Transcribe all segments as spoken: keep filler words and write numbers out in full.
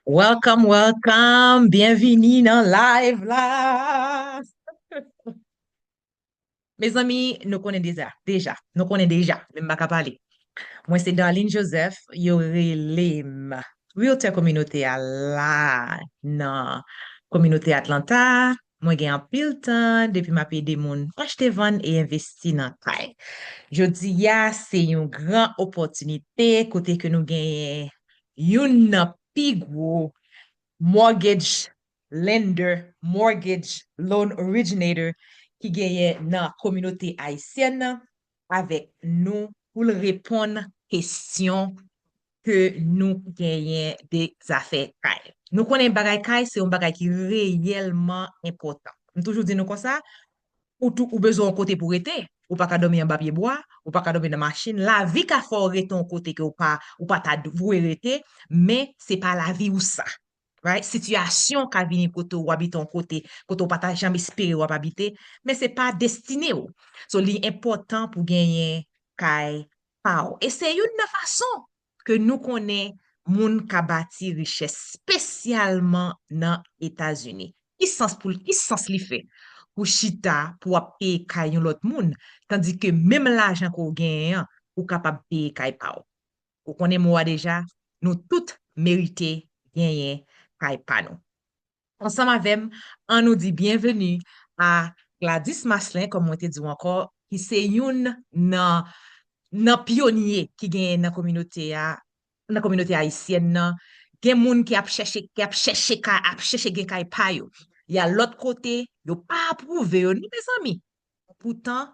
Welcome, welcome! Byenvini nan live la! Mezanmi, nou konnen deja, deja, nou konnen deja, men m pa ka pale. Mwen se Darline Joseph, yo rele m Realtor kominote a la nan kominote Atlanta. Mwen gen anpil tan depi m ap ede moun achte, vann e envesti nan kay. Jodi a, se yon gran opòtinite kote ke nou genyen youn nan pi gwo mortgage lender, mortgage loan originator ki genyen nan kominote ayisyèn nan avèk nou pou l reponn kesyon ke nou genyen de zafè kay. Nou konnen bagay kay se yon bagay ki reyèlman enpòtan. M toujou di nou konsa, ou tou, ou bezwen yon kote pou rete. Ou pa ka dòmi anba pye bwa, ou pa ka dòmi nan machin. Lavi ka fè w rete yon kote ke ou pa, ou pa ta dwe rete, men se pa lavi ou sa. Right? Sitiyasyon ka vini kote w abite yon kote, kote w pa ta janm espere w ap abite, men se pa destine w. So, li enpòtan pou genyen kay pa w. E se youn nan fason ke nou konnen moun ka bati richès, espesyalman nan Etazini. Ki sans pou, ki sans li fè pou chita pou w ap peye kay yon lòt moun, tandike menm lajan ke w genyen an, ou kapab peye kay pa w? Ou konnen mo a deja, nou tout merite genyen kay pa nou. Ansanm avè m, ann nou di byenveni a Gladys Marcelin, kòm mwen te di w ankò, ki se youn nan, nan pyonye ki genyen nan kominote a, nan kominote ayisyèn nan. Gen moun ki ap chèche, ki ap chèche kay, ap chèche gen kay pa yo. Y a lòt kote, yo pa apwouve yo, non, mezanmi. Poutan,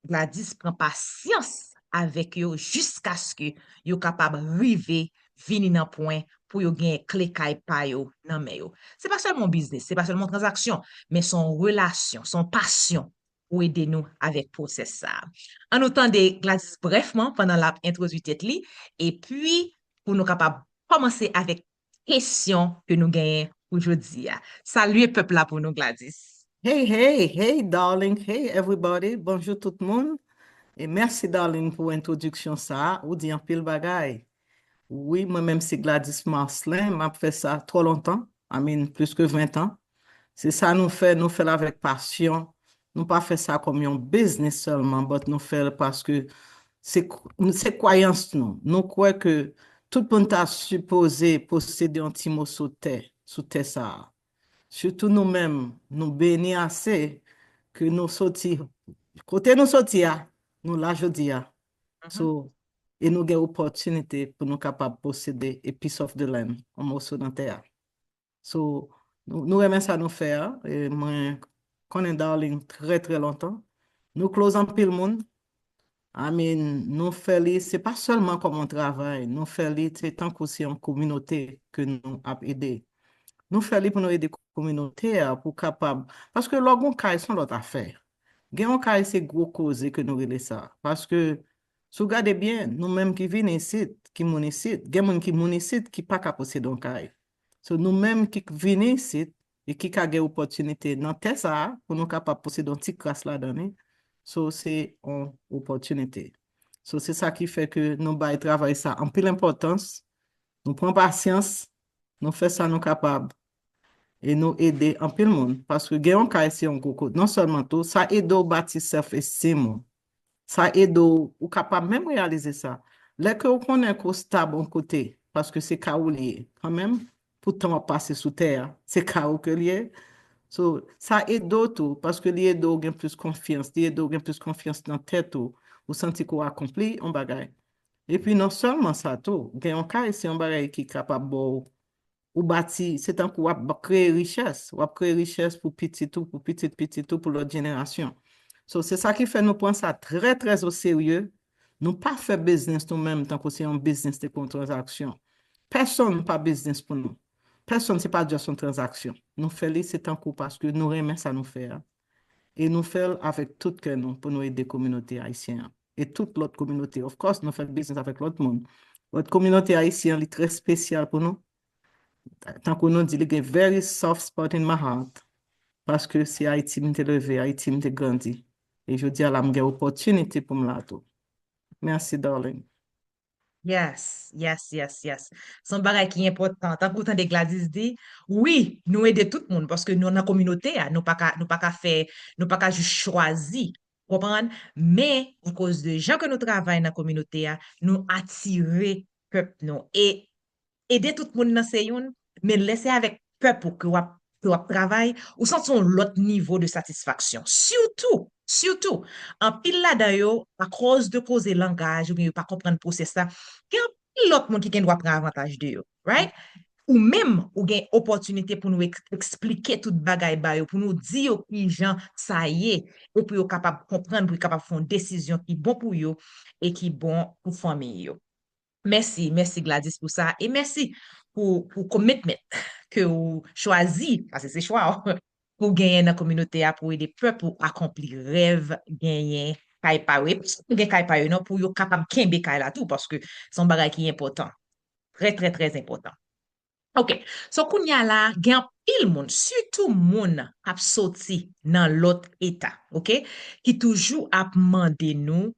Gladys pran pasyans avèk yo jiskaske yo kapab rive vini nan pwen pou yo gen kle kay pa yo nan men yo. Se pa sèlman yon biznis, se pa sèlman yon tranzaksyon, men se yon relasyon, se yon pasyon pou ede nou avèk pwosès sa a. Ann nou tande Gladys brèfman pandan l ap entwodui tèt li, epi pou nou kapab kòmanse avèk kesyon ke nou genyen pou jodi a. Salye pèp la pou nou, Gladys. Hey, hey, hey, Darline, hey, everybody, bonjou tout moun. E mèsi, Darline, pou entwodiksyon sa a. Ou di anpil bagay. Wi, mwen menm se Gladys Marcelin, m ap fè sa twò lontan, I mean, plis ke ven tan. Se sa nou fè, nou fè l avèk pasyon. Nou pa fè sa kòm yon biznis sèlman, but nou fè l paske se, se kwayans nou. Nou kwè ke tout moun ta sipoze posede yon ti moso tè sou tè sa a. Sitou nou menm, nou beni ase ke nou soti, kote nou soti a, nou la jodi a. So, e nou gen opòtinite pou nou kapab posede a piece of the land, yon moso nan tè a. So, nou, nou renmen sa nou fè a. E mwen konnen Darline trè, trè lontan. Nou close anpil moun. I mean, nou fè li, se pa sèlman kòm yon travay. Nou fè li, se tankou se yon kominote ke nou ap ede. Nou fè li pou nou ede kominote a, pou kapab, paske lè w gen yon kay, se yon lòt afè. Gen yon kay, se gwo koze ke nou rele sa. Paske, si w gade byen, nou menm ki vini isit, ki moun isit, gen moun ki moun isit ki pa ka posede yon kay. So, nou menm ki vini isit e ki ka gen opòtinite nan tè sa a, pou nou kapab posede yon ti kras ladan li, so, se yon opòtinite. So, se sa ki fè ke nou bay travay sa anpil enpòtans, nou pran pasyans, nou fè sa nou kapab, e nou ede anpil moun. Paske gen yon kay, se yon gwo kote. Non sèlman tou, sa ede w bati self esteem ou. Sa ede w, ou kapab menm reyalize sa. Lè ke w konnen ke w stab yon kote, paske se kay ou li ye, kanmenm, pou tan w ap pase sou tè a, se kay ou ke li ye. So, sa ede w tou, paske li ede w gen plis konfyans, li ede w gen plis konfyans nan tèt ou, ou santi ke w akonpli yon bagay. Epi non sèlman sa tou, gen yon kay, se yon bagay ki kapab ba w, ou bati, se tankou w ap ba-, kreye richès, w ap kreye richès pou pitit ou, pou pitit pitit ou, pou lòt jenerasyon. So, se sa ki fè nou pran sa trè, trè o serye. Nou pa fè biznis nou menm tankou se yon biznis, tankou yon tranzaksyon. Pèsonn pa biznis pou nou. Pèsonn se pa just yon tranzaksyon. Nou fè li, se tankou paske nou renmen sa nou fè a. E nou fè l avèk tout kè nou pou nou ede kominote ayisyen an. E tout lòt kominote. Of course, nou fè biznis avèk lòt moun. But kominote ayisyen an, li trè espesyal pou nou. Tankou nou di, li gen very soft spot in my heart. Paske se Ayiti m te leve, Ayiti m te grandi. E jodi a la, m gen opòtinite pou m la tou. Mèsi, darling. Yes, yes, yes, yes. Se yon bagay ki enpòtan. Tankou w tande Gladys di, wi, nou ede tout moun paske nou nan kominote a, nou pa ka, nou pa ka fè, nou pa ka jis chwazi, konprann? Men, akoz de jan ke nou travay nan kominote a, nou atire pèp nou. E ede tout moun nan se youn, men lè se avèk pèp ou ke w ap, ke w ap travay, ou santi yon lòt nivo de satisfaksyon. Sitou, sitou, anpil ladan yo, akoz de koze langaj oubyen yo pa konprann pwosès la, gen anpil lòt moun ki gen dwa pran avantaj de yo, right? Ou menm, ou gen opòtinite pou nou eks-, eksplike tout bagay ba yo, pou nou di yo ki jan sa ye, e pou yo kapab konprann, pou yo kapab fè yon desizyon ki bon pou yo e ki bon pou fanmi yo. Mèsi, mèsi Gladys pou sa, e mèsi pou, pou commitment ke ou chwazi, paske se chwa w, pou genyen nan kominote a, pou ede pèp ou akonpli rèv, genyen kay pa yo. E pa sèlman gen kay pa yo, non, pou yo kapab kenbe kay la tou, paske se yon bagay ki enpòtan. Trè, trè, trè enpòtan. Ok, so kounye a la, gen anpil moun, sitou moun k ap soti nan lòt eta, ok, ki toujou ap mande nou,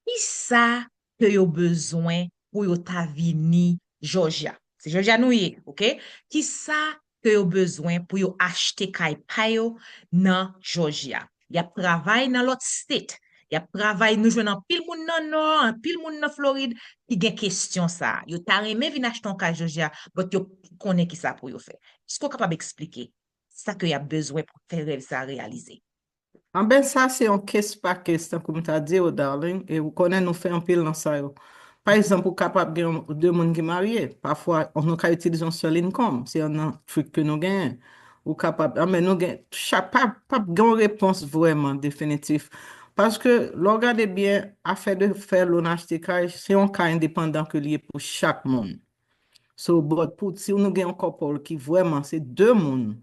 kisa ke yo bezwen pou yo ta vini Jòjya? Se Jòjya nou ye, ok? Kisa ke yo bezwen pou yo achte kay pa yo nan Jòjya? Y ap travay nan lòt state. Y ap travay, nou jwenn anpil moun nan Nò, anpil moun nan Florid ki gen kesyon sa a. Yo ta renmen vin achte yon kay Jòjya, but yo pa konnen kisa pou yo fè. Èske w kapab eksplike sa ke y ap bezwen pou fè rèv sa a reyalize? Anben, sa se yon case pa case, tankou m ta di w, darling, e ou konnen nou fè anpil nan sa yo. Pa egzanp, ou kapab gen yon, de moun ki marye. Pafwa, nou ka itilize yon sèl income. Se yon nan trik ke nou genyen. Ou kapab, anben, nou gen, chak, pa, pa gen yon repons vrèman definitif. Paske, lè w gade byen, afè de fè loan achte kay, se yon ka endepandan ke li ye pou chak moun. So, but pou, si nou gen yon couple ki vrèman se de moun,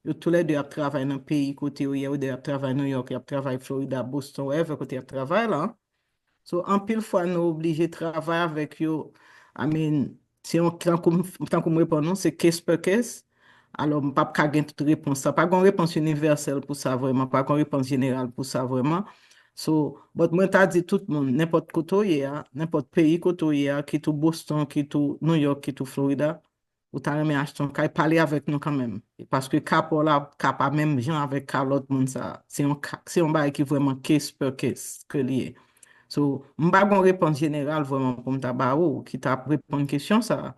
yo toulède ap travay nan peyi kote yo ye, yo de ap travay New York, y ap travay Florida, Boston, wherever kote y ap travay la. So, anpil fwa, nou oblije travay avèk yo. I mean, se yon, tankou m, tankou m reponn nou, se case per case. Alò, m p ap ka gen tout repons sa. Pa gen yon repons inivèsèl pou sa vrèman, pa gen yon repons jeneral pou sa vrèman. So, but mwen ta di tout moun, nenpòt kote w ye a, nenpòt peyi kote w ye a, kit ou Boston, kit ou New York, kit ou Florida, ou ta renmen achte yon kay, pale avèk nou kanmenm. Paske ka pa w la ka pa menm jan avèk ka lòt moun sa a. Se yon ka, se yon bagay ki vrèman case per case ke li ye. So, m pa gon repons jeneral vrèman pou m ta ba ou, ki ta reponn kesyon sa a.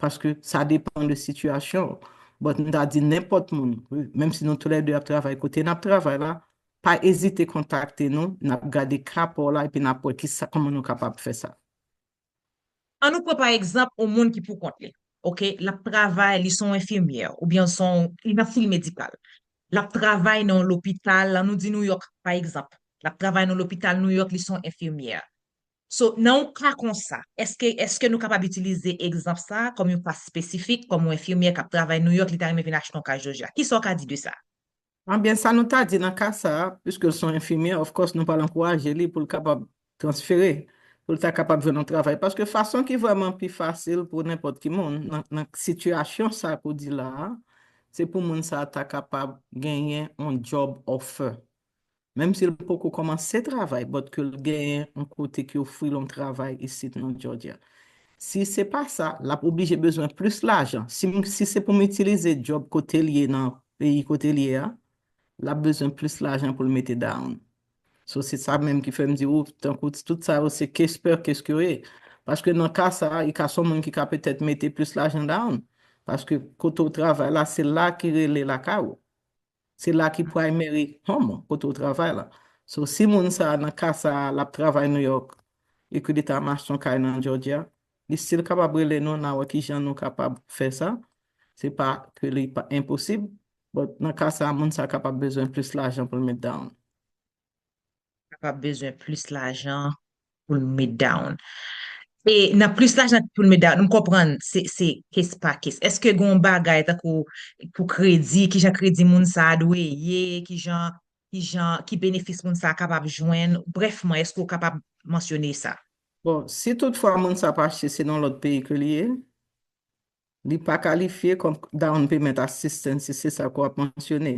Paske sa depann de sitiyasyon w. But m ta di nenpòt moun, wi, menm si nou toulède ap travay kote n ap travay la, pa ezite kontakte nou, n ap gade ka pa w la, epi n ap wè kisa, kòman nou kapab fè sa. An nou pran pa egzanp yon moun ki pou kont li. Ok, l ap travay, li se yon enfimyè, oubyen se yon, li nan fil medikal. L ap travay nan yon lopital, an nou di New York, pa egzanp. L ap travay nan lopital New York, li se yon enfimyè. So, nan yon ka konsa, èske, èske nou kapab itilize egzanp sa a kòm yon ka espesifik, kòm yon enfimyè k ap travay New York, li ta renmen vin achte yon kay Jòjya? Kisa w ka di de sa? Anbyen, sa nou ta di nan ka sa a, piske l se yon enfimyè, of course, nou pral ankouraje li pou l kapab transfere, pou l ta kapab jwenn yon travay. Paske fason ki vrèman pi fasil pou nenpòt ki moun, nan, nan sitiyasyon sa a ke w di la a, se pou moun sa a ta kapab genyen yon job offer. Menm si l poko kòmanse travay, but ke l genyen yon kote ki ofri l yon travay isit nan Georgia. Si se pa sa, l ap oblije bezwen plis lajan. Si m, si se pou m itilize job kote l ye nan peyi kote l ye a, l ap bezwen plis lajan pou l mete down. So, se sa menm ki fè m di ou, tankou tout sa yo, se case per case ke yo ye. Paske nan ka sa a, li ka se yon moun ki ka petèt mete plis lajan down. Paske kote w travay la, se la ki rele lakay ou. Se la ki primary home ou, kote w travay la. So, si moun sa a, nan ka sa a, l ap travay New York, e ke li ta renmen achte yon kay nan Georgia, li still kapab rele nou, n a wè ki jan nou kapab fè sa. Se pa ke li pa enposib, but nan ka sa a, moun sa a kapab bezwen plis lajan pou l met down. Kapab bezwen plis lajan pou l met down. E nan plis lajan pou l met down, m konprann se, se case pa case. Èske gen yon bagay tankou pou kredi, kijan kredi moun sa a dwe ye, kijan, kijan, ki benefis moun sa a kapab jwenn? Brèfman, èske w kapab mansyone sa? Bon, si toutfwa moun sa a pa achte, se nan lòt peyi ke li ye, li pa kalifye kòm down payment assistance, si se sa ke w ap mansyone.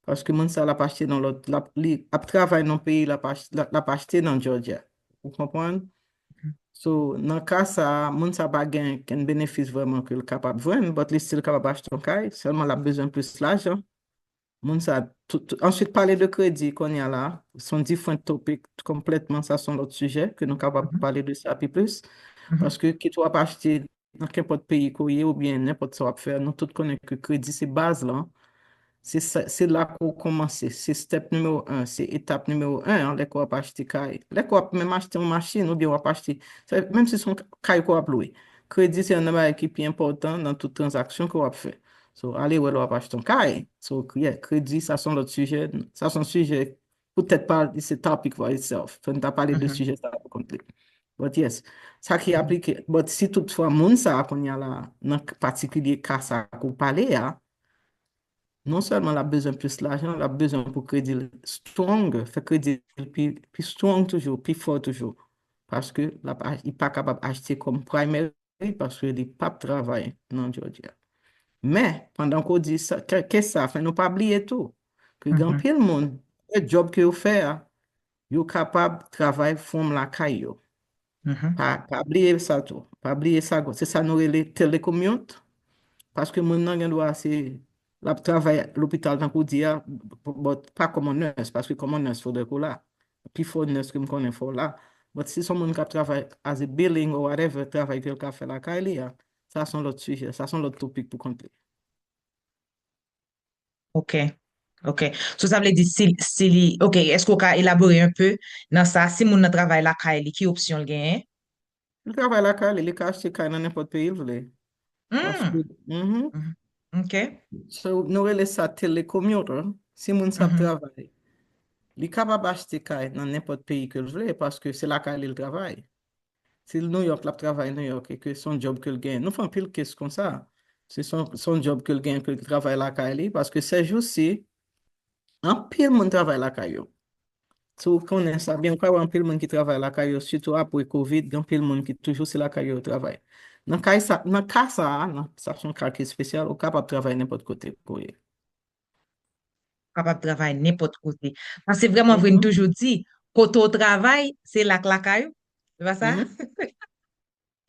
Paske moun sa a, l ap achte nan lòt, l ap, li ap travay nan peyi, l ap ach-, l ap, l ap achte nan Georgia. Ou konprann? So, nan ka sa a, moun sa pa gen kenn benefis vrèman ke l kapab jwenn, but li still kapab achte yon kay, sèlman l ap bezwen plis lajan. Moun sa, tout, tout, answit, pale de kredi kounye a la, se yon different topic konplètman, sa se yon lòt sijè ke nou kapab pale de sa pi plis. Paske kit w ap achte nan kenpòt peyi ke w ye oubyen nenpòt sa w ap fè, nou tout konnen ke kredi se baz lan. Se sa, se la ke w kòmanse. Se step nimewo en, se etap nimewo en an, lè ke w ap achte kay. Lè ke w ap menm achte yon machin oubyen w ap achte, se, menm si se yon kay ke w ap lwe. Kredi se youn nan bagay ki pi enpòtan nan tout tranzaksyon ke w ap fè. So, ale wè lè w ap achte yon kay. So, yeah, kredi, sa se yon lòt sijè. Sa se yon sijè poutèt pa, it's a topic for itself. Fò n ta pale de sijè sa pou kont li. But yes, sa ki aplike. But si toutfwa moun sa a kounye a la, nan k-, patikilye ka sa ke w pale a, non sèlman l ap bezwen plis lajan, l ap bezwen pou kredi l stronger, fè kredi l pi, pi strong toujou, pi fò toujou. Paske l ap, li pa kapab achte kòm primary paske li p ap travay nan Georgia. Men, pandan ke w di sa, ke, ke sa, fè nou pa bliye tou, ke gen anpil moun, e djòb ke yo fè a, yo kapab travay from lakay yo. Pa, pa bliye sa tou. Pa bliye sa, se sa nou rele telecommute. Paske moun nan gen dwa se, l ap travay lopital tankou w di a, but pa kòm yon nurse, paske kòm yon nurse fodre ke w la. Pifò nurse ke m konnen fò w la. But si se yon moun k ap travay as a billing or whatever, travay ke l ka fè lakay li a, sa se yon lòt sijè, sa se yon lòt topic pou kont li. Ok. Ok. So, sa vle di, si, si li, ok, èske w ka elabore un peu nan sa? Si moun nan travay lakay li, ki opsyon l genyen? Li travay lakay li, li ka achte kay nan nenpòt peyi l vle. Paske, mhm. Ok. So, nou rele sa telecommuter. Si moun sa ap travay, li kapab achte kay nan nenpòt peyi ke l vle, paske se lakay li l travay. Si l New York, l ap travay New York, e ke se yon djòb ke l genyen. Nou fè anpil case konsa. Se son, se yon djòb ke l genyen, ke l travay lakay li, paske sèjousi, anpil moun travay lakay yo. Si w konnen sa byen, ou ka wè anpil moun ki travay lakay yo, sitou apre covid, gen anpil moun ki toujou se lakay yo yo travay. Nan kay sa, nan ka sa a, nan, sa se yon ka ki espesyal, ou kapab travay nenpòt kote ke w ye. Kapab travay nenpòt kote. Paske vrèman vre, n toujou di, kote w travay, se la k lakay ou. Se pa sa?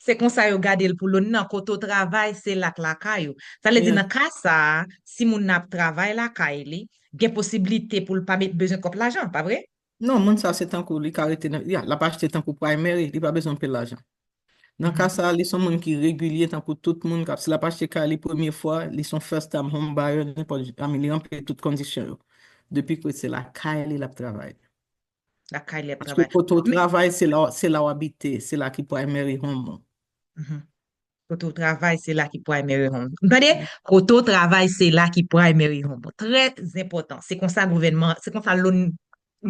Se konsa yo gade l pou Loni nan, kote w travay, se la k lakay ou. Sa vle di, nan ka sa a, si moun nan ap travay lakay li, gen posiblite pou l pa met, bezwen twòp lajan, pa vre? Non, moun sa se tankou li ka rete nan, ya, l ap achte tankou primary, li pa bezwen anpil lajan. Nan ka sa, li se yon moun ki regilye tankou tout moun k ap, si l ap achte kay li premye fwa, li se yon first time home buyer, nenpòt, I mean, li ranpli tout kondisyon yo. Depi ke se lakay li l ap travay. Lakay li ap travay. Paske kote w travay, se la, se la w abite, se la ki primary home ou. Kote w travay, se la ki primary home. Tande? Kote w travay, se la ki primary home ou. Trè enpòtan. Se konsa gouvènman, se konsa loun,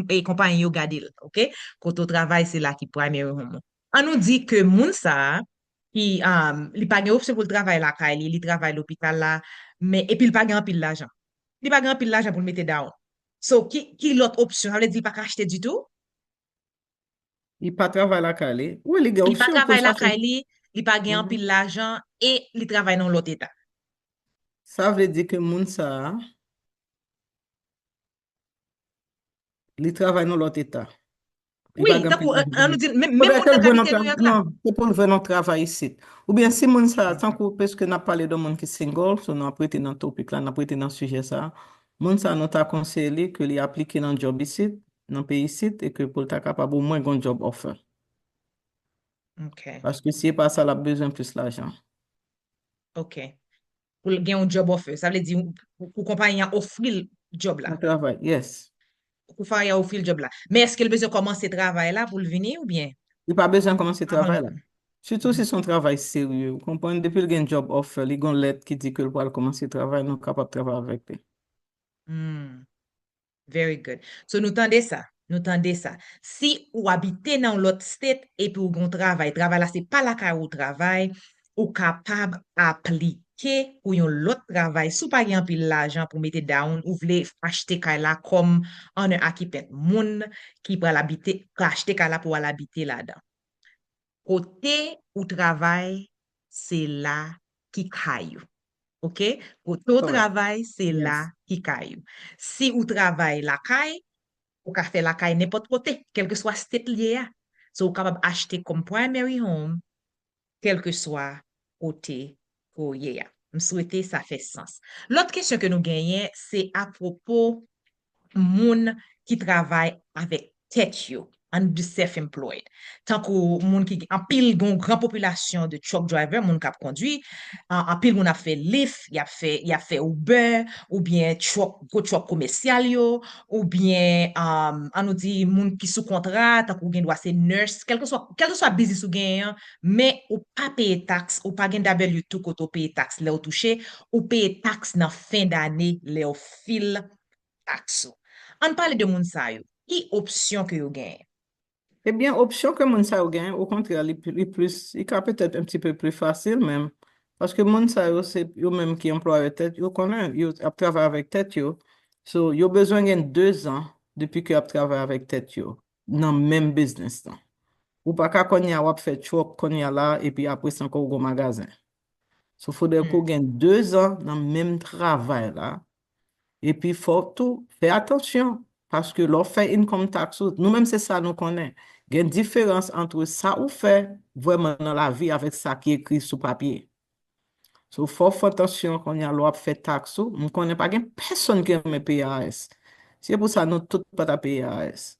e, konpayi yo gade l, ok? Kote w travay, se la ki primary home ou. An nou di ke moun sa a, ki, um, li pa gen opsyon pou l travay lakay li, li travay lopital la, men, epi l pa gen anpil lajan. Li pa gen anpil lajan pou l mete down. So, ki, ki lòt opsyon? Sa vle di li pa ka achte ditou? Li pa travay lakay li. Wi, li gen opsyon pou l chache. Li pa travay lakay li, li pa gen anpil lajan e li travay nan yon lòt eta. Sa vle di ke moun sa a, li travay nan lòt eta. Wi, tankou, an nou di, menm, menm moun nan k abite New York la. Non, se pou l jwenn yon travay isit. Oubyen si moun sa, tankou, paske n ap pale de moun ki single, so n ap rete nan topik la, n ap rete nan sijè sa. Moun sa, nou ta konseye li ke li aplike nan djòb isit, nan peyi isit, e ke pou l ta kapab omwen gen yon job offer. Ok. Paske si e pa sa, l ap bezwen plis lajan. Ok. Pou l gen yon job offer. Sa vle di, pou, pou konpayi an ofri l job la. Yon travay, yes. Konpayi an ofri l job la. Men èske l bezwen kòmanse travay la pou l vini oubyen? Li pa bezwen kòmanse travay la. Sitou si se yon travay serye, ou konprann, depi l gen job offer, li gen yon lèt ki di ke l pral kòmanse travay, nou kapab travay avèk li. Very good. So, nou tande sa. Nou tande sa. Si ou abite nan yon lòt state epi ou gen yon travay, travay la se pa lakay ou travay, ou kapab aplike pou yon lòt travay. Si w pa gen anpil lajan pou mete down, ou vle achte kay la kòm owner occupant, moun ki pral abite, ka achte kay la pou al abite ladan. Kote ou travay, se la ki kay ou. Ok? Kote ou travay, se la ki kay ou. Si ou travay lakay, ou ka fè lakay nenpòt kote, kèlkeswa state li ye a. So, ou kapab achte kòm primary home, kèlkeswa kote ke w ye a. M swete sa fè sans. Lòt kesyon ke nou genyen, se apwopo moun ki travay avèk tèt yo, ann di self-employed. Tankou moun ki gen anpil, gen yon gran popilasyon de truck driver, moun k ap kondwi, an- anpil moun ap fè Lyft, y ap fè, y ap fè Uber, oubyen truck, gwo truck komèsyal yo, oubyen, um, ann nou di, moun ki sou kontra, tankou gen dwa se nurse, kèlkeswa, kèlkeswa biznis ou genyen an, men ou pa peye taks, ou pa gen W two kote w peye taks lè w touche, ou peye taks nan fen dane lè w fil taks ou. Ann pale de moun sa yo. Ki opsyon ke yo genyen? Ebyen, opsyon ke moun sa yo genyen, okontrè, li, li plis, li ka petèt un petit peu plus facile menm. Paske moun sa yo, se yo menm ki anplwayè tèt, yo konnen, yo ap travay avèk tèt yo. So, yo bezwen gen de zan depi ke y ap travay avèk tèt yo, nan menm biznis lan. Ou pa ka kounye a w ap fè truck kounye a la, epi apre sa ankò ou gon magazen. So, fodre ke w gen de zan nan menm travay la, epi fò w tou fè atansyon, paske lè w fè income tax ou, nou menm se sa nou konnen. Gen diferans ant sa ou fè vrèman nan lavi avèk sa ki ekri sou papye. So, fò w fè atansyon kounye a lè w ap fè taks ou. M konnen pa gen pèsonn ki renmen peye I R S. Se pou sa nou tout pa ta peye I R S.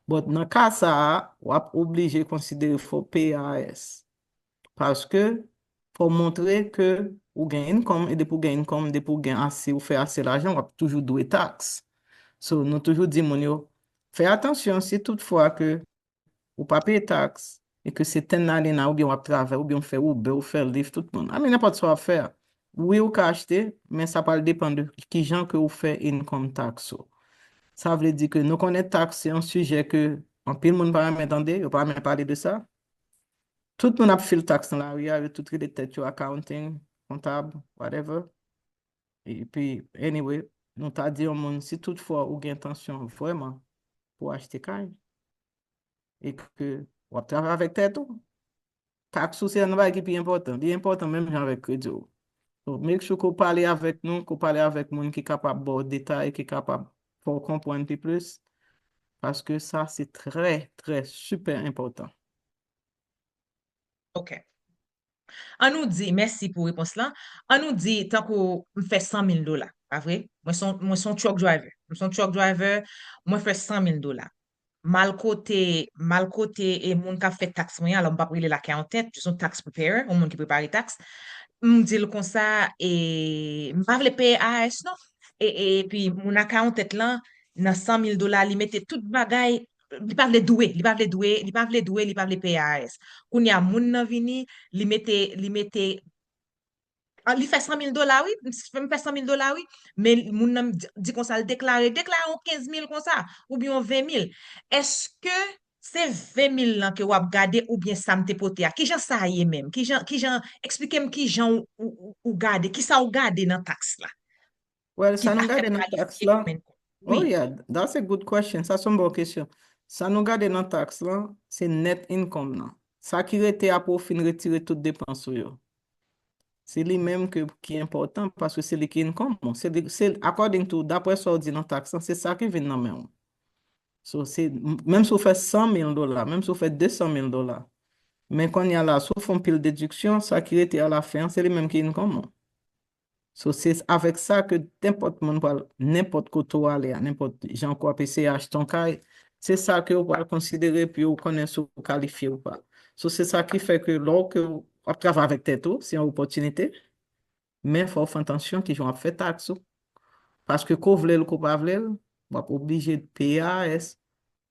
But nan ka sa a, w ap oblije konsidere fò w peye I R S. Paske fò w montre ke ou gen income, e depi w gen income, depi w gen ase, ou fè ase lajan, w ap toujou dwe taks. So, nou toujou di moun yo, fè atansyon si toutfwa ke ou pa peye taks, e ke se ten ninety-nine oubyen w ap travay, oubyen w fè Uber, ou fè Lyft, tout moun. I mean, nenpòt sa w ap fè a. Wi, ou ka achte, men sa pral depann de kijan ke ou fè income tax ou. Sa vle di ke nou konnen taks se yon sijè ke anpil moun pa renmen tande, yo pa renmen pale de sa. Tout moun ap fil taks nan lari a, yo tout rele tèt yo accounting, kontab, whatever. Epi, anyway, nou ta di yon moun, si toutfwa ou gen entansyon vrèman pou achte kay, e ke w ap travay avèk tèt ou, taks ou se youn nan bagay ki pi enpòtan. Li enpòtan menm jan avèk kredi w. So, make sure ke w pale avèk nou, ke w pale avèk moun ki kapab ba w detay, ki kapab fè w konprann pi plis, paske sa se trè, trè, sipè enpòtan. Ok. An nou di, mèsi pou repons lan. An nou di, tankou m fè san mil dola, pa vre? Mwen se yon, mwen se yon truck driver. Mwen se yon truck driver, mwen fè san mil dola. M al kote, m al kote e moun k ap fè taks mwen an, alò m p ap rele l accountant, jis yon tax preparer, yon moun ki prepare taks. M di l konsa, e m pa vle peye I R S non. E, e, epi moun accountant lan, nan san mil dola, li mete tout bagay, li pa vle dwe, li pa vle dwe, li pa vle dwe, li pa vle peye I R S. Kounye a, moun nan vini, li mete, li mete, ah, li fè san mil dola, wi, m fè san mil dola, wi, men moun nan di, di konsa, l deklare, deklare yon kenz mil konsa, oubyen yon ven mil. Èske se ven mil lan ke w ap gade oubyen sa m te pote a? Kijan sa ye menm? Kijan, kijan, eksplike m kijan ou, ou, ou gade, kisa w gade nan taks la? Well, sa nou gade nan taks la. Oh, yeah, that's a good question. Sa se yon bon kesyon. Sa nou gade nan taks la, se net income nan. Sa ki rete apre w fin retire tout depans ou yo. Se li menm ke, ki enpòtan, paske se li ki income ou. Se li, se, according to, daprè sa w di nan taks la, se sa ki vin nan men w. So, se, menm si w fè san mil dola, menm si w fè de san mil dola, men kounye a la, si w fè yon pil dediksyon, sa ki rete alafen an, se li menm ki income ou. So, se avèk sa ke nenpòt moun pral, nenpòt kote w ale a, nenpòt jan ke w ap eseye achte yon kay, se sa ke w pral konsidere pou yo konnen si w kalifye ou pa. So, se sa ki fè ke lè w ke w ap travay avèk tèt ou, se yon opòtinite, men fò w fè atansyon kijan w ap fè taks ou. Paske ke w vle l, ke w pa vle l, w ap oblije peye I R S.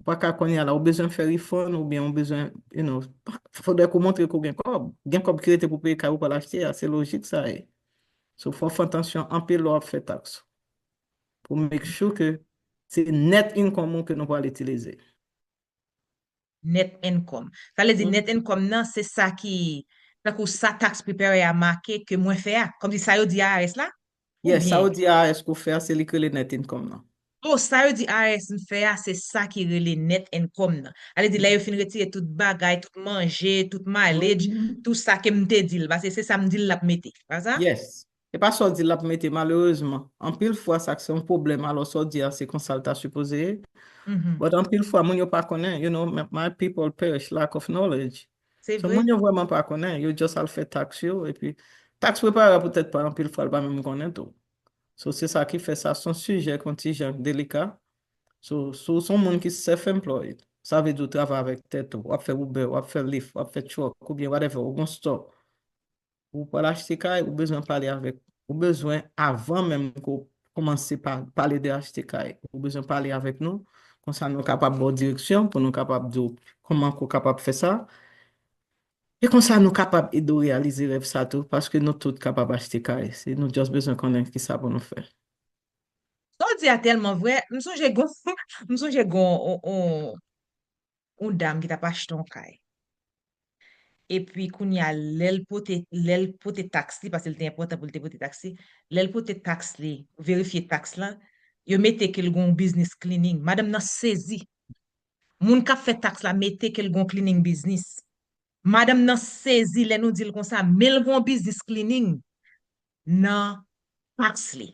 Ou pa ka kounye a la, ou bezwen fè refund, oubyen ou bezwen, you know, fodre ke w montre ke w gen kòb. Gen kòb ki rete pou peye kay ou pral achte a, se lojik sa ye. So, fò w fè atansyon anpil lè w ap fè taks ou. Pou make sure ke se net income ou ke nou pral itilize. Net income. Sa vle di net income nan, se sa ki, tankou sa tax preparer a make ke mwen fè a. Kòmsi sa yo di I R S la? Yes, sa yo di I R S ke w fè a, se li k rele net income nan. Oh, sa yo di I R S m fè a, se sa ki rele net income nan. Sa vle di lè yo fin retire tout bagay, tout manje, tout mileage, tout sa ke m te di l. Paske se sa m di l l ap mete. Pa sa? Yes. E pa sa w di l ap mete, malerezman. Anpil fwa, sa k se yon pwoblèm, alò sa w di a, se konsa l ta sipoze ye. But anpil fwa, moun yo pa konnen, you know, my, my people perish, lack of knowledge. Se So, vre. Moun yo vrèman pa konnen, yo just al fè taks yo, epi taks prepare a poutèt pa anpil fwa, l pa menm konnen tou. So, se sa ki fè sa, se yon sijè ki yon ti jan delika. So, si w se yon moun ki self-employed, sa vle di w travay avèk tèt ou, w ap fè Uber, w ap fè Lyft, w ap fè truck, oubyen whatever, ou gon store. Ou pral achte kay, ou bezwen pale avèk, ou bezwen, avan menm ke w kòmanse pa, pale de achte kay, ou bezwen pale avèk nou, konsa nou kapab ba w direksyon, pou nou kapab di w kòman ke w kapab fè sa, e konsa nou kapab ede w reyalize rèv sa tou, paske nou tout kapab achte kay, se nou just bezwen konnen kisa pou nou fè. Sa w di a tèlman vrè, m sonje gon, m sonje gon, on, on, on dam ki t ap achte yon kay. Epi kounye a, lè l pote, lè l pote taks li, paske l te enpòtan pou l te pote taks li, lè l pote taks li, verifye taks la, yo mete ke l gon biznis cleaning. Madanm nan sezi. Moun k ap fè taks la mete ke l gon cleaning biznis. Madanm nan sezi lè nou di l konsa, men l gon biznis cleaning nan taks li.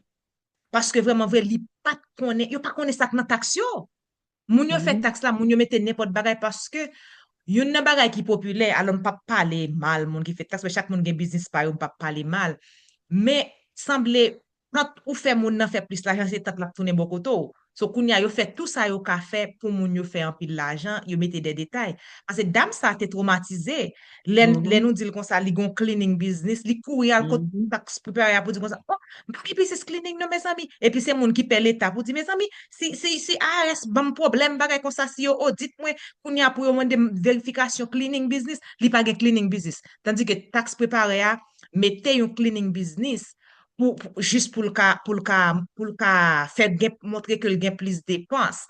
Paske vrèman vre, li pa t konnen, yo pa konnen sa k nan taks yo. Moun yo fè taks la, moun yo mete nenpòt bagay paske youn nan bagay ki popilè, alò m p ap pale mal moun ki fè taks, men chak moun gen biznis pa yo, m p ap pale mal. Men, sanble, tant ou fè moun nan fè plis lajan, se tant l ap tounen bò kote w. So, kounye a, yo fè tou sa yo ka fè pou moun yo fè anpil lajan, yo mete de detay. Paske dam sa te twomatize. Lè, lè nou di l konsa, li gon cleaning business, li kouri al kot taks prepare a pou di konsa, oh, m pa gen biznis cleaning non, mezanmi. Epi se moun ki pè leta pou di, mezanmi, si, si, si I R S ban m pwoblèm, bagay konsa, si yo odit mwen, kounye a pou yo mande m verifikasyon cleaning business, li pa gen cleaning business. Tandike taks prepare a mete yon cleaning business pou, pou, jis pou l ka, pou l ka, pou l ka fè gen, montre ke l gen plis depans.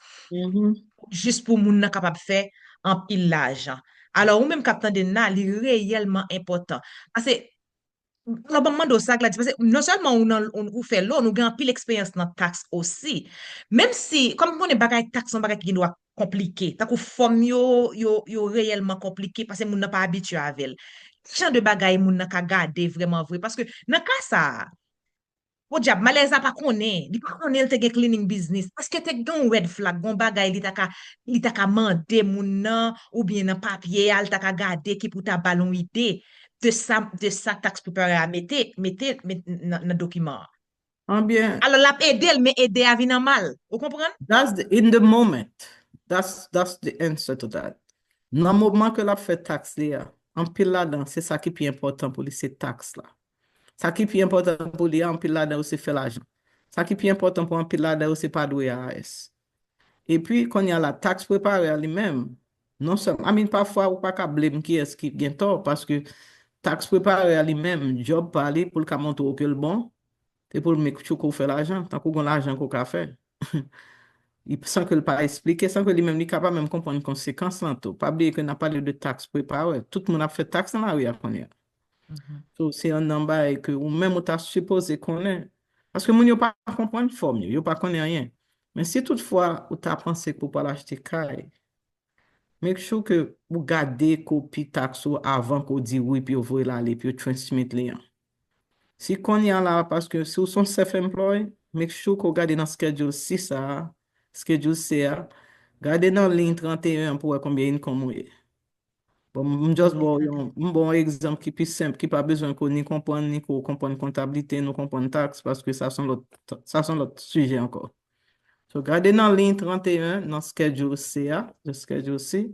Jis pou moun nan kapab fè anpil lajan. Alò, ou menm k ap tande n la, li reyèlman enpòtan. Paske, alò, ban m mande w sa, Gladys, paske non sèlman ou nan, ou, ou fè loan, ou gen anpil eksperyans nan taks osi. Menm si, kòm m konnen bagay taks, se yon bagay ki gen dwa konplike. Tankou fòm yo, yo, yo reyèlman konplike paske moun nan pa abitye avè l. Ki jan de bagay moun nan ka gade vrèman vre? Paske nan ka sa a, podyab, malèz la pa konnen. Li pa konnen l te gen cleaning business. Èske te gen yon red flag, yon bagay li ta ka, li ta ka mande moun nan, oubyen nan papye a, li ta ka gade ki pou ta ba l yon ide de sa, de sa taks prepare a mete, mete, met nan, nan dokiman an? Anbyen, Alò, l ap ede l, men ede a vin an mal. Ou konprann? That's the, in the moment. That's, that's the answer to that. Nan moman ke l ap fè taks li a, anpil ladan, se sa ki pi enpòtan pou li, se taks la. Sa ki pi enpòtan pou li a, anpil ladan yo se fè lajan. Sa ki pi enpòtan pou anpil ladan yo se pa dwe I R S. Epi, kounye a la, taks prepare a li menm, non sèlman, I mean, pafwa ou pa ka blame kiyès ki gen tò, paske taks prepare a li menm, djòb pa li pou l ka montre w ke l bon, se pou l make sure ke w fè lajan, tankou gon lajan ke w ka fè. Li, san ke l pa eksplike, san ke li menm li ka pa menm konprann konsekans lan tou. Pa bliye ke n ap pale de taks prepare. Tout moun ap fè taks nan lari a kounye a. So, se yon nan bagay ke ou menm ou ta sipoze konnen. Paske moun yo pa konprann fòm yo, yo pa konnen anyen. Men si toutfwa ou ta panse ke w pral achte kay, make sure ke ou gade kopi taks ou avan ke w di wi, epi yo voye l ale, epi yo transmit li an. Si kounye a la, paske si w se yon self-employed, make sure ke w gade nan Schedule C sa a, Schedule C a, gade nan liy trannteyen an pou wè konbyen income ou ye. Bon, m just ba w yon, m ba w yon egzanp ki pi senp, ki pa bezwen ke w ni konprann, ni ke w konprann kontablite, ni w konprann taks, paske sa se yon lòt, sa se yon lòt sijè ankò. So, gade nan liy trannteyen nan Schedule C a, de Schedule C,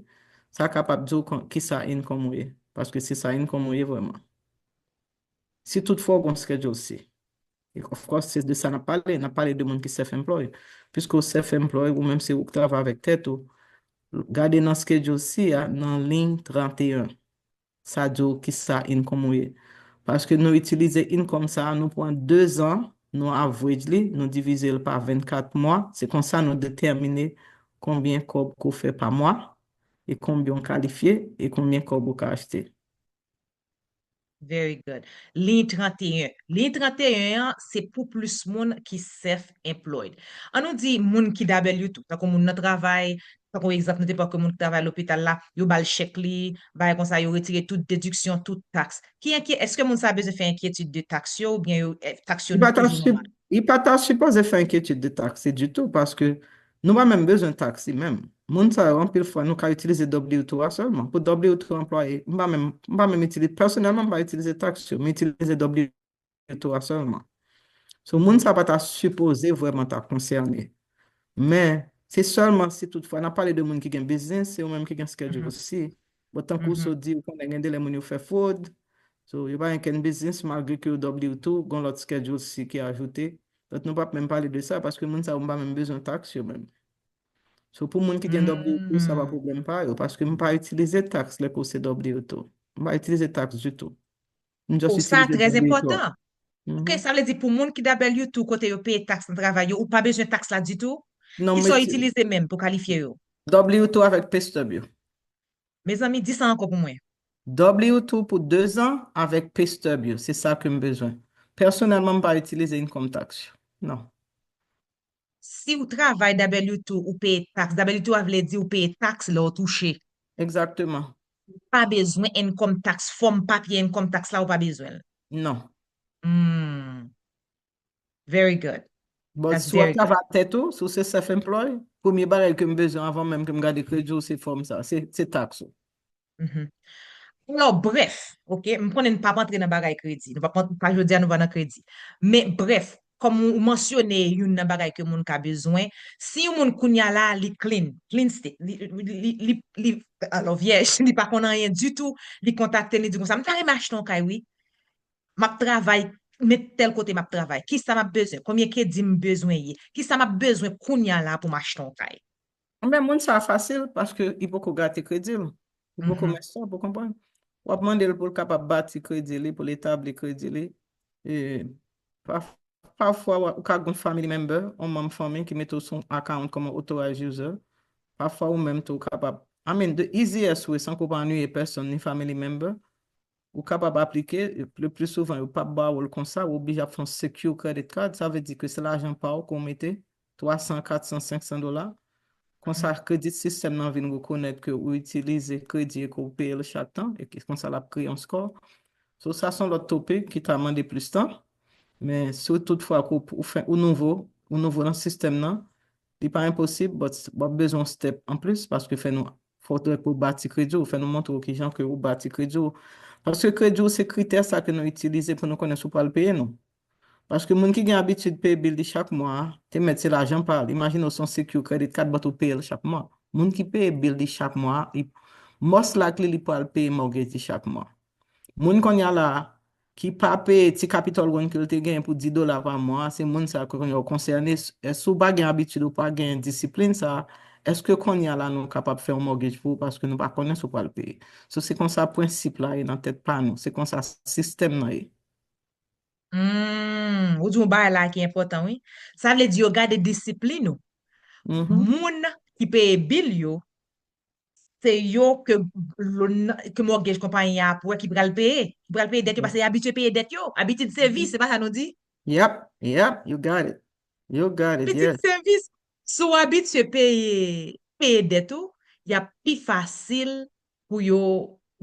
sa kapab di w kon, kisa income ou ye. Paske se sa income ou ye vrèman. Si toutfwa w gon Schedule C. E of course, se de sa n ap pale. N ap pale de moun ki self-employed. Piske w self-employed, ou menm se ou k travay avèk tèt ou, gade nan Schedule C a, nan liy trannteyen. Sa di w kisa income ou ye. Paske nou itilize income sa a, nou pran de zan, nou average li, nou divize l pa vennkat mwa. Se konsa nou detèmine konbyen kòb ke w fè pa mwa, e konbyen w kalifye, e konbyen kòb ou ka achte. Very good. Liy trannteyen. Liy trannteyen an, se pou plis moun ki self-employed. An nou di moun ki W two, tankou moun nan travay, tankou egzanp, nou te pran ke moun ki travay lopital la, yo ba l chèk li, bagay konsa, yo retire tout dediksyon, tout taks. Ki enkyè, èske moun sa bezwen fè enkyetid de taks yo, oubyen yo, eh, taks yo Li pa ta toujou sup- nòmal? Li pa ta sipoze fè enkyetid de taks ditou, paske nou pa menm bezwen taks li menm. Moun sa yo, anpil fwa, nou ka itilize W two a sèlman. Pou W two anplwaye, m pa menm, m pa menm itilize, pèsonèlman, m pa itilize taks yo, m itilize W two a sèlman. So, moun sa pa ta sipoze vrèman ta konsène. Men, se sèlman si toutfwa, n ap pale de moun ki gen biznis, se yo menm ki gen Schedule C. Bon, tankou sa w di, ou konnen gen de lè moun yo fè fwod. So, yo pa gen kenn biznis, malgre ke yo W two, gen lòt Schedule C ki ajoute. Donk, nou p ap menm pale de sa, paske moun sa yo, m pa menm bezwen taks yo menm. So, pou moun ki gen W two, sa pa pwoblèm pa yo, paske m pa itilize taks lè ke w se W two. M pa itilize taks ditou. M just Pou sa, itilize trè W two. enpòtan. Ok, sa vle di pou moun ki W two kote yo peye taks nan travay yo, ou pa bezwen taks la ditou? Non, Kisa w mwen, itilize menm pou kalifye yo? W two avèk pay stub yo. Mezanmi, di sa ankò pou mwen. W two pou de zan avèk pay stub yo, se sa ke m bezwen. Pèsonèlman, m pa itilize income tax yo. Non. Si w travay W two, ou peye taks. W two a vle di ou peye taks lè w touche. Egzakteman. Ou pa bezwen income tax, fòm papye income tax la, ou pa bezwen l. Non. Hmm. Very good. Bon, That's si w ap very good. travay tèt ou, si w se self-employed, premye bagay ke m bezwen avan menm ke m gade kredi w, se fòm sa, se, se taks ou. Mhm. Alò, brèf, ok, m konnen n p ap antre nan bagay kredi. Nou p ap, pa jodi a, nou pa nan kredi. Men, brèf, kòm ou, ou mansyone youn nan bagay ke moun ka bezwen, si yon moun kounye a la, li clean, clean slate, li, li, li, li, li, alò, vyèj, li pa konn anyen ditou, li kontakte, li di konsa, "M ta renmen achte yon kay, wi. M ap travay, men tèl kote m ap travay. Kisa m ap bezwen? Konbyen kredi m bezwen ye? Kisa m ap bezwen kounye a la pou m achte yon kay?" Men moun sa a fasil, paske li poko gate kredi l. Li poko Mhm. mèt sa, ou konprann? W ap mande l pou l kapab bati kredi li, pou l etabli kredi li. E pa, pafwa, w, ou ka gen family member, yon manm fanmi ki mete w sou yon account kòm authorized user. Pafwa, ou menm tou, ou kapab. I mean, the easiest way, san ke w pa annuye pèsonn, ni family member, ou kapab aplike, le pli souvan, yo p ap ba w l konsa, ou oblije ap fè yon secure credit card, sa vle di ke se lajan pa w ke w mete, twa san, kat san, senk san dola. Konsa, credit system nan vin rekonèt ke ou itilize kredi e ke w peye l chak tan, e ke konsa l ap kreye yon score. So, sa se yon lòt topic ki ta mande plis tan, men si w toutfwa ke w, ou fè, ou nouvo, ou nouvo nan sistèm nan, li pa enposib, but w ap bezwen yon step anplis, paske fè nou, fòdre pou w bati kredi w, fè nou montre w kijan ke ou bati kredi w. Paske kredi w se kritè sa ke nou itilize pou nou konnen si w pral peye nou. Paske moun ki gen abitid peye bil li chak mwa a, te mèt se lajan pa l. Imajine w se yon secure credit card, but ou peye l chak mwa. Moun ki peye bil li chak mwa a, li, most likely li pral peye mortgage li chak mwa. Moun kounye a la a, ki pa peye ti capital one ke l te genyen pou dis dola pa mwa a, se moun sa a ke kounye a w konsène. Èske w pa gen abitid, ou pa gen disiplin sa a, èske kounye a la nou kapab fè yon mortgage pou ou paske nou pa konnen si w pral peye? So, se konsa prensip la ye nan tèt pa nou, se konsa sistèm nan ye. Hmm, ou di yon bagay la ki enpòtan, wi. Sa vle di yo gade disiplin ou. Mhm. Moun ki peye bil yo, se yo ke loan, ke mortgage konpayi a ap wè ki pral peye. Ki pral peye dèt yo, paske yo abitye peye dèt yo. Abitid se vi, se pa sa nou di? Yep, yep, you got it. You got it, Abitid yes. se vi. Si w abitye peye, peye dèt ou, y ap pi fasil pou yo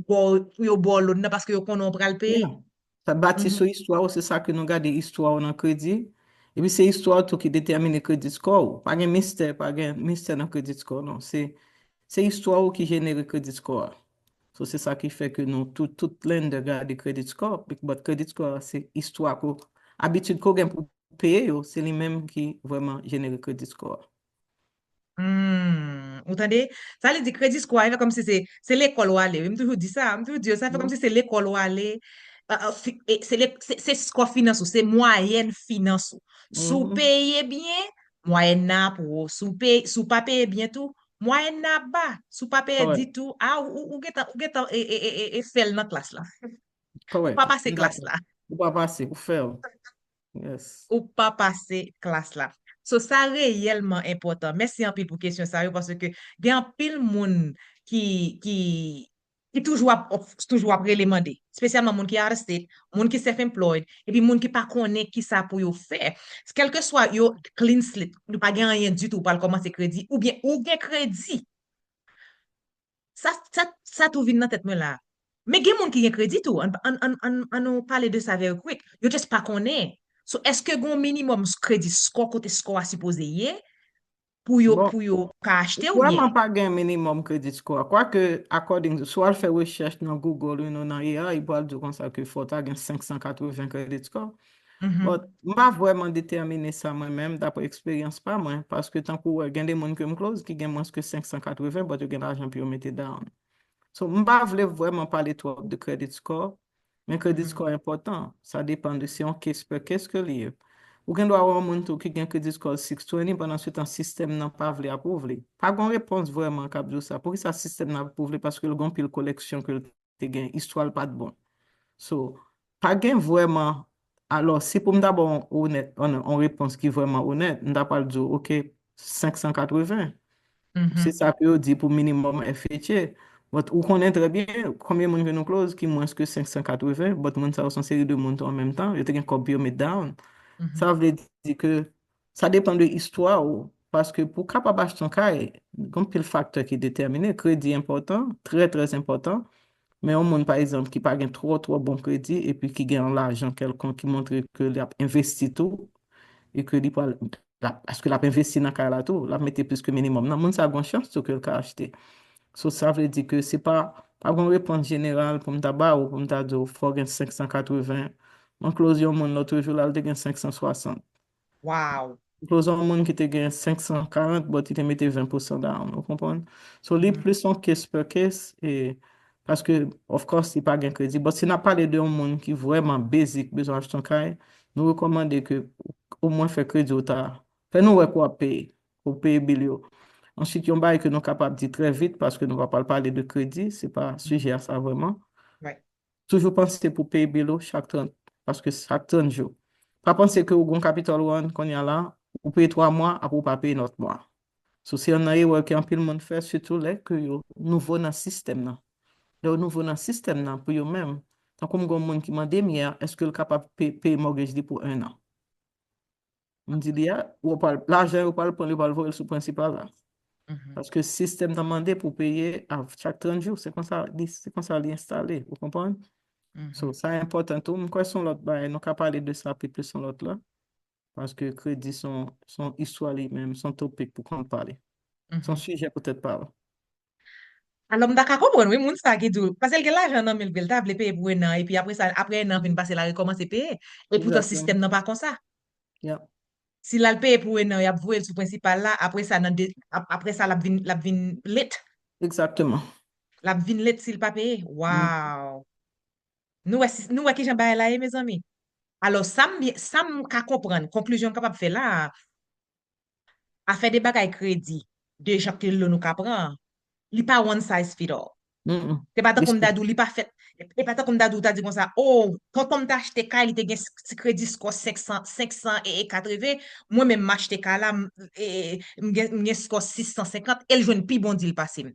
ba w, pou yo ba w loan nan paske yo konnen w pral peye. Yeah. Sa bati sou istwa w, se sa ke nou gade istwa w nan kredi. Epi se istwa w tou ki detèmine credit score w. Pa gen mistè, pa gen mistè nan credit score, non. Se, se istwa w ki jenere credit score a. So, se sa ki fè ke nou tout, tout lender gade credit score, but credit score a se istwa ke w, abitid ke w gen pou peye yo, se li menm ki vrèman jenere credit score a. Hmm, ou tande? Sa vle di credit score a, e fè kòmsi se, se lekòl w ale. Wi, m toujou di sa, m toujou di yo, sa fè kòmsi se lekòl w ale. Ah, ah, fi-, e, se le-, se, se score finans ou, se mwayèn finans ou. Si w peye byen, mwayèn nan ap wo. Si w peye, si w pa peye byen tou, mwayèn nan ap ba. Si w pa peye ditou, a, ou, ou, ou gentan, ou gentan, e, e, e, e, e fèl nan klas la. Ou pa pase klas la. Ou pa pase, ou fèl. Yes. Ou pa pase klas la. So, sa reyèlman enpòtan. Mèsi anpil pou kesyon sa yo, paske gen anpil moun ki, ki, ki toujou ap, toujou ap rele mande. Espesyalman moun ki out of state, moun ki self-employed, epi moun ki pa konnen kisa pou yo fè. Kèlkeswa yo clean slate, nou pa gen anyen ditou, ou pral kòmanse kredi, oubyen ou gen kredi, Sa, sa, sa tou vin nan tèt mwen la. Men gen moun ki gen kredi tou. An, an, an, an, an nou pale de sa very quick. Yo just pa konnen. So, èske gen yon minimum kredi score kote score a sipoze ye pou yo, bon, pou yo ka achte ou byen? Vrèman pa gen minimum credit score. Kwake, according to, si w al fè rechèch nan Google, you know, nan A I, li pral di w konsa ke fò w ta gen senk san katreven credit score. But m pa vrèman detèmine sa mwen menm, dapre eksperyans pa mwen, paske tankou w wè, gen de moun ke m close ki gen mwens ke senk san katreven, but yo gen lajan pou yo mete down. So, m pa vle vrèman pale twòp de credit score, men credit score enpòtan. Sa depann de se yon case per case ke li ye. Ou gen dwa wè yon moun tou ki gen credit score six twenty, pandan se tan sistèm nan pa vle apwouve li. Pa gen yon repons vrèman k ap di w sa. Poukisa sistèm nan ap apwouve li? Paske l gen yon pil koleksyon ke l te gen, istwa l pa t bon. So, pa gen vrèman, alò, si pou m ta ba w onèt, on, on repons ki vrèman onèt, m ta pral di w, oke, senk san katreven. Se sa ke yo di pou minimum F H A. But ou konnen trè byen konbyen moun ke nou close ki mwens ke senk san katreven, but moun sa yo se yon seri de moun tou an menm tan, yo te gen kòb pou yo met down. Sa vle di ke sa depann de istwa ou, paske pou w kapab achte yon kay, gen pil faktè ki detèmine. Kredi enpòtan, trè, trè enpòtan. Men yon moun, pa egzanp, ki pa gen twò, twò bon kredi, epi ki gen yon lajan kèlkonk ki montre ke l ap envesti tou, e ke li pral, l ap, paske l ap envesti nan kay la tou, l ap mete plis ke minimum nan, moun sa gon chans tou ke l ka achte. So, sa vle di ke se pa, pa gon repons jeneral pou m ta ba ou, pou m ta di w, fò w gen senk san katreven. Mwen close yon moun lòt jou la, l te gen senk san swasant. Wow! Close yon moun ki te gen senk san karant, but li te mete ven pousan down, ou konprann? So, li plis yon case per case, e, paske, of course, li pa gen kredi. But si n ap pale de yon moun ki vrèman basic, bezwen achte yon kay, nou rekòmande ke omwen fè kredi ou ta, fè nou wè ke w ap peye, ou peye bil yo. Answit, yon bagay ke nou kapab di trè vit, paske nou pa pral pale de kredi, se pa sijè a sa vrèman. Toujou panse pou peye bil ou chak trant, paske chak trant jou. Pa panse ke ou gon capital one kounye a la, ou peye twa mwa, apre ou pa peye lòt mwa. So, se youn nan erè ke anpil moun fè, sitou lè ke yo nouvo nan sistèm nan. Lè yo nouvo nan sistèm nan, pou yo menm, tankou m gon moun ki mande m yè, èske l kapab pe-, peye mortgage li pou en an? M di li a, ou pral, lajan yo pral pran, yo pral voye l sou prensipal la. Paske sistèm nan mande pou peye a chak trant jou, se konsa li, se konsa li enstale, ou konprann? So, sa enpòtan tou. M kwè se yon lòt bagay, nou ka pale de sa pi plis yon lòt la. Paske kredi se yon, se yon istwa li menm, se yon topik pou konn pale. Se yon sijè poutèt pa l. Alò, m ta ka konprann, wi, moun sa ki di w, paske l gen lajan nan men l, vre l ta vle peye pou en an, epi apre sa, apre en an fin pase, l a rekòmanse peye. Epoutan, sistèm nan pa konsa. Si l al peye pou en an, y ap voye l sou prensipal la, apre sa, nan de, ap-, apre sa, l ap vin, l ap vin late. Egzakteman. L ap vin late si l pa peye. Wow! Nou wè, si, nou wè kijan bagay la ye, mezanmi. Alò, sa m byen, sa m ka konprann, konklizyon m kapab fè la a, afè de bagay kredi, de jan ke loan ou ka pran, li pa one size fit all. Se pa tankou m ta di w, li pa fèt, e pa tankou m ta di w, ta di konsa, oh, tonton m te achte kay, li te gen s-, kredi score senk san, senk san e katreven, mwen menm m achte kay la, m, e, m gen, m gen score sis san senkant, e l jwenn pi bon deal pase m.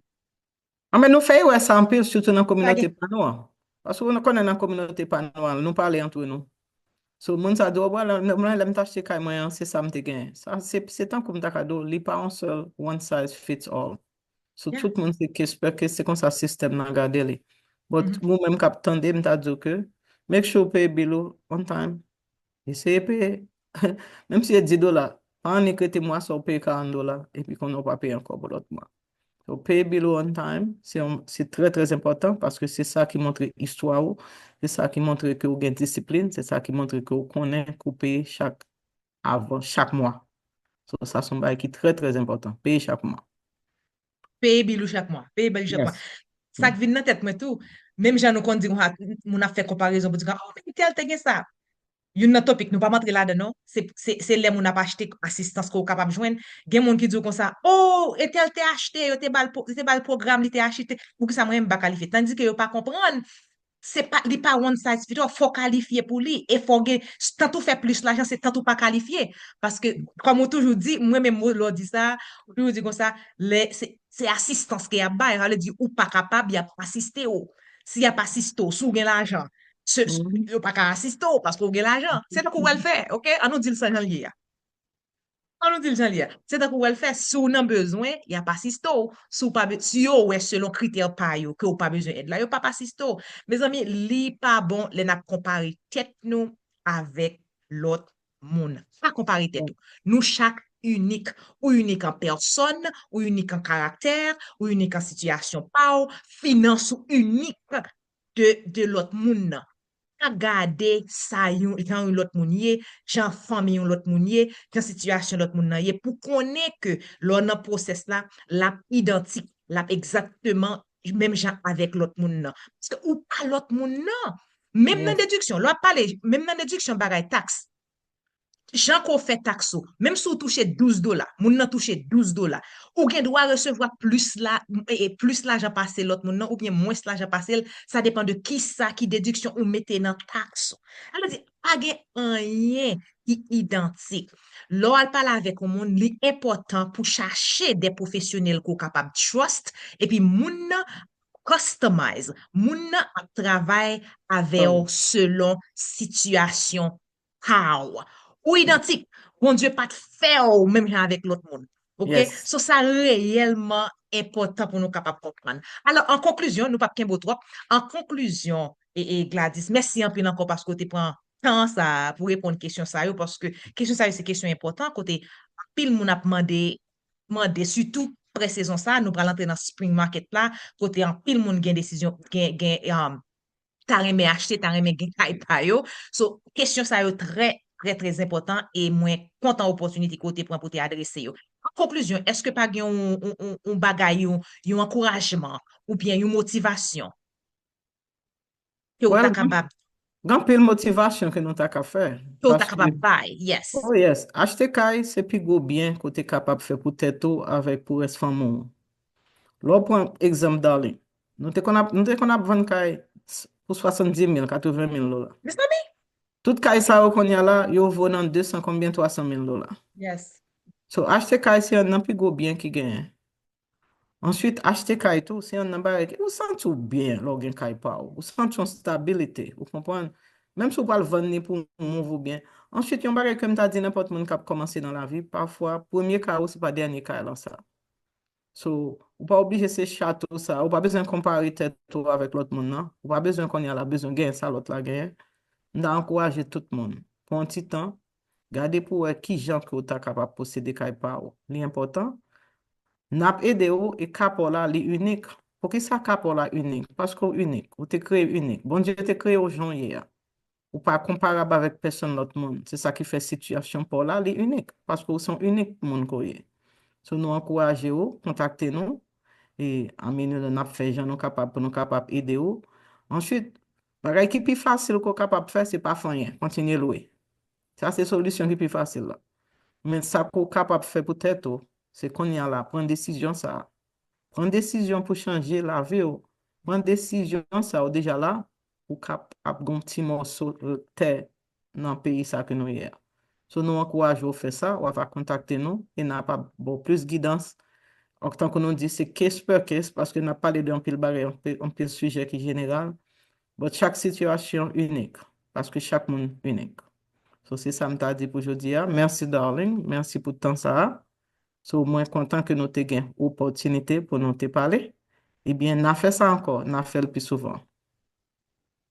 Anben, nou fè erè sa anpil, sitou nan kominote pa nou an. Paske nou konnen nan kominote pa nou an, nou pale antre nou. So, moun sa di, oh, bro, lè, lè, lè m t achte kay mwen an, se sa m te genyen. Sa, se, se tankou m ta ka di w, li pa yon sèl one size fits all. So, tout moun se case per case, se konsa sistèm nan gade li. But, ou menm k ap tande, m ta di w ke, make sure w peye bill ou on time. Eseye peye. Menm si se dis dola, pa annik rete mwa sa w peye karant dola, epi kounye a w pa peye ankò pou lòt mwa. So, peye bill ou on time, se yon, se trè, trè enpòtan, paske se sa ki montre istwa ou, se sa ki montre ke w gen disiplin, se sa ki montre ke w konnen ke w peye chak, avan chak mwa. So, sa se yon bagay ki trè, trè enpòtan. Peye chak mwa. Peye bill ou chak mwa. Peye bill ou chak mwa. Sa k vin nan tèt mwen tou, menm jan nou konn di konsa, moun ap fè konparezon pou di konsa, oh, men entèl te gen sa. Youn nan topik, nou p ap antre ladan non. Se, se, se lè moun ap achte asistans ke w kapab jwenn. Gen moun ki di w konsa, oh, entèl te achte, yo te ba l po-, yo te ba l pwogram, li te achte. Poukisa mwen menm m pa kalifye? Tandike yo pa konprann, se pa, li pa one size fit all, fò w kalifye pou li, e fò w gen, tant ou fè plis lajan, se tant ou pa kalifye. Paske, kòm ou toujou di, mwen menm, lè w di sa, ou toujou di konsa, lè, se, se asistans ke y ap bay, sa vle di ou pa kapab, y ap asiste w. Si y ap asiste w, si w gen lajan, se, yo pa ka asiste w, paske w gen lajan. Se tankou w al fè, oke? An nou di l sa jan l ye a. An nou di l jan li ye. Se tankou w wè l fè, si w nan bezwen, y ap asiste w. Si w pa be- si yo wè selon kritè pa yo ke w pa bezwen èd la, yo p ap asiste w. Mezanmi, li pa bon lè n ap konpare tèt nou avèk lòt moun. Pa konpare tèt ou. Nou chak inik. Ou inik an pèsòn, ou inik an karaktè, ou inik an sitiyasyon pa w, finans ou inik de, de lòt moun nan. Pa gade sa yon, jan yon lòt moun ye, jan fanmi yon lòt moun ye, jan sitiyasyon lòt moun nan ye, pou konnen ke lè w nan pwosès la, l ap idantik, l ap egzakteman menm jan avèk lòt moun nan. Paske ou pa lòt moun nan. Menm nan dediksyon, lè w ap pale, menm nan dediksyon bagay taks, jan ke w fè taks ou, menm si w touche douz dola, moun nan touche douz dola, ou gen dwa resevwa plis la, e, e, plis lajan pase lòt moun nan, oubyen mwens lajan pase l, sa depann de kisa ki dediksyon ou mete nan taks ou. Sa vle di, pa gen anyen ki idantik. Lè w al pale avèk yon moun, li enpòtan pou chache de pwofesyonèl ke w kapab trust, epi moun nan customize, moun nan ap travay avè w selon sitiyasyon pa w. Ou idantik. Bondye pa t fè w menm jan avèk lòt moun. Ok? So, sa reyèlman enpòtan pou nou kapab konprann. Alò, an konklizyon, nou p ap kenbe w twòp. An konklizyon, e, e Gladys, mèsi anpil ankò paske w te pran tan sa a pou reponn kesyon sa yo, paske kesyon sa yo se kesyon enpòtan, kote anpil moun ap mande, mande, sitou prè sezon sa a, nou pral antre nan spring market la, kote anpil moun gen desizyon, gen, gen, um, ta renmen achte, ta renmen gen kay pa yo. So, kesyon sa yo trè, trè, trè enpòtan e mwen kontan opòtinite ke w te pran pou te adrese yo. An konklizyon, èske pa gen yon, yon, yon, yon bagay, yon, yon ankourajman oubyen yon motivasyon ke w ta kapab, gen anpil motivasyon ke nou ta ka fè. Ke w ta kapab bay, yes. Oh yes, achte kay se pi gwo byen ke w te kapab fè pou tèt ou avèk pou rès fanmi w. Lè w pran egzanp Darlene, nou te konn ap, nou te konn ap vann kay s- pou swasanndis mil, katreven mil dola. Mezanmi, tout kay sa yo kounye a la, yo vo nan de san konbyen, twa san mil dola. Yes. So, achte kay se youn nan pi gwo byen ki genyen. Answit, achte kay tou, se youn nan bagay ki, ou santi w byen lè w gen kay pa w. Ou santi yon stabilite, ou konprann? Menm si w pral vann li pou move ou byen. Answit, yon bagay ke m ta di nenpòt moun k ap kòmanse nan lavi, pafwa, premye kay ou, se pa dènye kay lan sa. So, ou pa oblije se chato sa, ou pa bezwen konpare tèt ou avèk lòt moun nan. Ou pa bezwen kounye a la bezwen genyen sa lòt la genyen. M ta ankouraje tout moun, pran yon ti tan, gade pou wè kijan ke w ta kapab posede kay pa w. Li enpòtan. N ap ede w e kay pa w la, li inik. Poukisa kay pa w la inik? Paske w inik. Ou te kreye inik. Bondye te kreye w jan w ye a. Ou pa konparab avèk pèsonn lòt moun. Se sa ki fè sitiyasyon pa w la, li inik. Paske w se yon inik moun ke w ye. So, nou ankouraje w, kontakte nou. E, anmenm nou, n ap fè jan nou kapab pou nou kapab ede w. Answit, bagay ki pi fasil ke w kapab fè, se pa fè anyen. Kontinye lwe. Sa se solisyon ki pi fasil la. Men sa ke w kapab fè pou tèt ou, se kounye a la, pran desizyon sa a. Pran desizyon pou chanje lavi w. Pran desizyon sa a, ou deja la, ou kap ap gon ti mòso tè nan peyi sa ke nou ye a. So, nou ankouraje w fè sa, w ava kontakte nou e n ap ap ba w plis gidans. Tankou nou di, se case per case, paske n ap pale de anpil bagay, anpil, anpil sijè ki jeneral. But chak sitiyasyon inik, paske chak moun inik. So, se sa m ta di pou jodi a. Mèsi, Darlene. Mèsi pou tan sa a. So, mwen kontan ke nou te gen opòtinite pou nou te pale. Ebyen, n a fè sa ankò, n a fè l pi souvan.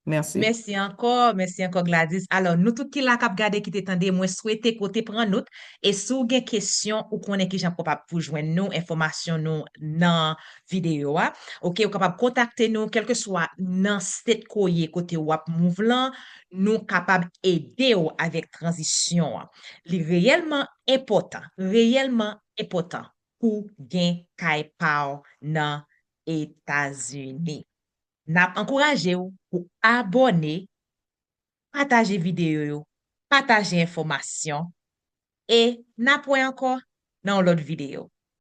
Mèsi. Mèsi ankò, mèsi ankò, Gladys. Alò, nou tout ki la k ap gade, ki te tande, mwen swete ke w te pran nòt. E si w gen kesyon, ou konnen kijan pou, pou jwenn nou, enfòmasyon nou nan videyo a. Ok, ou kapab kontakte nou, kèlkeswa nan state ke w ye, kote w ap move lan, nou kapab ede w avèk tranzisyon an. Li reyèlman enpòtan, reyèlman enpòtan pou gen kay pa w nan Etazini. N ap ankouraje w pou abòne, pataje videyo yo, pataje enfòmasyon, e n ap wè ankò nan yon lòt videyo.